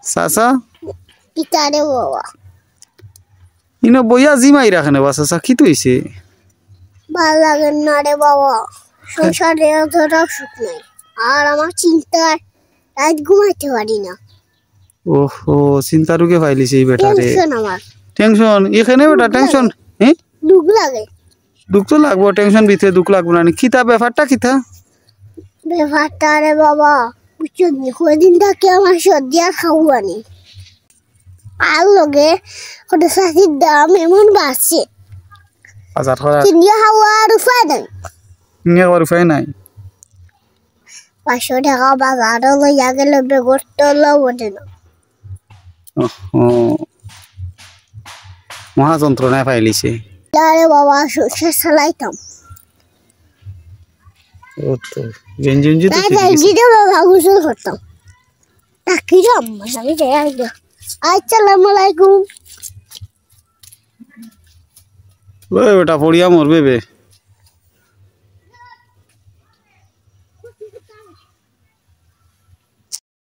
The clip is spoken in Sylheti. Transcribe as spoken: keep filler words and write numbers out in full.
চাচা? কিতা রে বাবা? ইনো বইয়া জিমাইরা কেনে বা চাচা, কিতা অইছে? ভালা লাগে না রে বাবা, সংসারে অতটা সুখ নাই। আর আমার চিন্তায় রাইত ঘুমাইতে পারি না। ওহো, চিন্তা রোগে পাইলিছে ই বেটারে। টেনশন আমার। টেনশন? ইখানে বেটা টেনশন? হ্যাঁ? দুখ লাগে। দুখ তো লাগবো, টেনশন ভিতরে দুখ লাগবো না নি? কিতা ব্যাপারটা কিতা? ব্যাপারটা রে বাবা, বুঝছো নি, কয়দিন থাকি আমার সর্দি আর খাওয়া নি। আর লগে কত চাচির দাম এমন বাড়ছে। বাজার করা। কিনিয়া খাওয়ার উপায় নাই। কিনিয়া খাওয়ার উপায় নাই। পাঁচশো টেকা বাজারো লইয়া গেলে বেগর তলাও ওঠে না। ওহো। মহা যন্ত্রণায় পাইলিছে। আরে বাবা, সংসার চালাইতাম। ও তো, গেঞ্জি উঞ্জি তো না, ছিঁড়ি গেছে। গেঞ্জি তো বাবা গোসল করতাম। তাকি রে আম্মা, আমি যাই আগে। আসসালামু আলাইকুম। ওই বেটা, পড়িয়া মরবে বে।